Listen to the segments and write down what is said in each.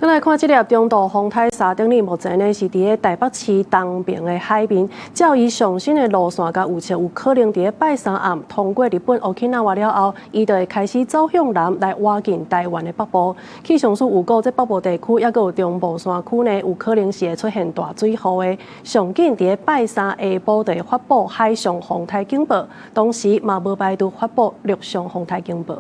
閣來看這粒中度風颱沙丁魚，目前呢是佇咧台北市東爿的海面，照伊上新的路線佮預測，有可能佇咧拜三暗通過日本沖繩了後，伊就會開始走向南來倚近台灣的北部。氣象署預估，這北部地區猶閣有中部山區呢，有可能是會出現大水雨的。上緊佇咧拜三下晡就會發布海上風颱警報，同時嘛無排除發布陸上風颱警報。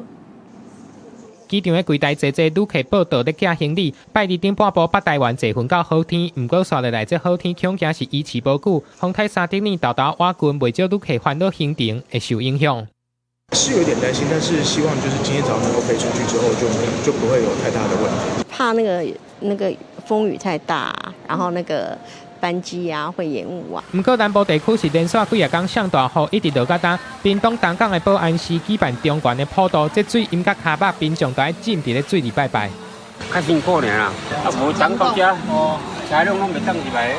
機場的櫃台濟濟旅客報到咧寄行李，拜二頂半晡北台灣坐雲到好天，毋過紲落來這好天恐驚是維持無久。風颱沙丁魚沓沓倚近，袂少旅客煩惱行程會受影響。是有點擔心，但是希望就是今天早上能夠飛出去之後就沒就不會有太大的問題。怕那個風雨太大，然後那個班機啊會延誤啊。毋過南部地區是連續幾仔工上大雨，一直落到今。屏東東港的保安寺舉辦中懸的普渡，這水淹甲跤肉，民眾都愛浸佇咧水裡拜拜。較辛苦爾啦，啊無等到遮，車輛攏袂當入來。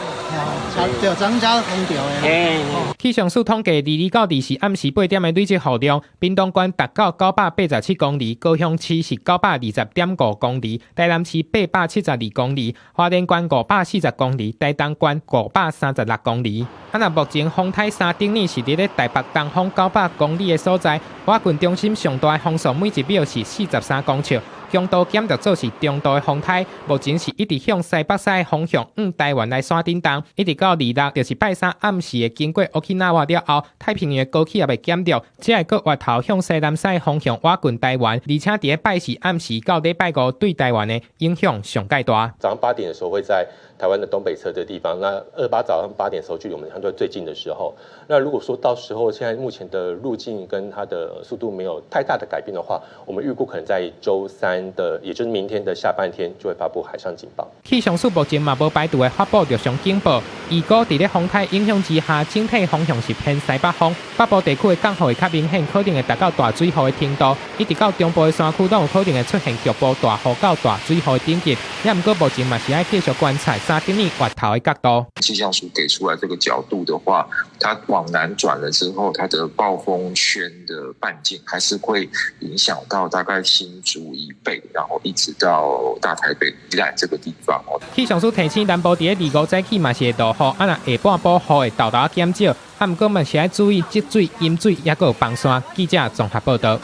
對，增加封掉的。氣象署統計，22到24暗時8點的累積雨量，屏東縣達到987公厘，高雄市是920.5公里，台南市872公里，花蓮縣540公里，台東縣536公里。啊，若目前風颱沙丁魚是佇咧台北東方900公里的所在，倚近中心上大的風速每一秒是43公尺。強度減弱做是中度的風颱，目前是一直向西北西的方向，向台灣來山頂動，一直到26，就是拜三暗時會經過沖繩了後，太平洋的高氣壓會減弱，才會閣越頭向西南西方向倚近台灣，而且佇咧拜四暗時到禮拜五對台灣的影響上蓋大。早上八點的時候會在台灣的東北側的地方，那28早上八點的時候距離我們相對最近的時候，那如果說到時候現在目前的路徑跟它的速度沒有太大的改變的話，我們預估可能在週三的，也就是明天的下半天就會發布海上警報。氣象署目前嘛無排除會發布陸上警報，預估佇咧風颱影響之下，整體方向是偏西北風，北部地區的降雨會較明顯，可能會達到大水雨的程度，一直到中部的山區攏有可能會出現局部大雨到大水雨的等級。也毋過目前嘛是愛繼續觀察沙丁魚越頭的角度。氣象署給出來這個角度的話，它往南轉了之後，它的暴風圈的半徑還是會影響到大概新竹以北，然後一直到大台北宜蘭這個地方哦。氣象署提醒南部佇咧25早起嘛是會落雨，啊若下半晡雨會沓沓減少，啊毋過嘛是愛注意積水、淹水，抑閣有崩山。記者綜合報道。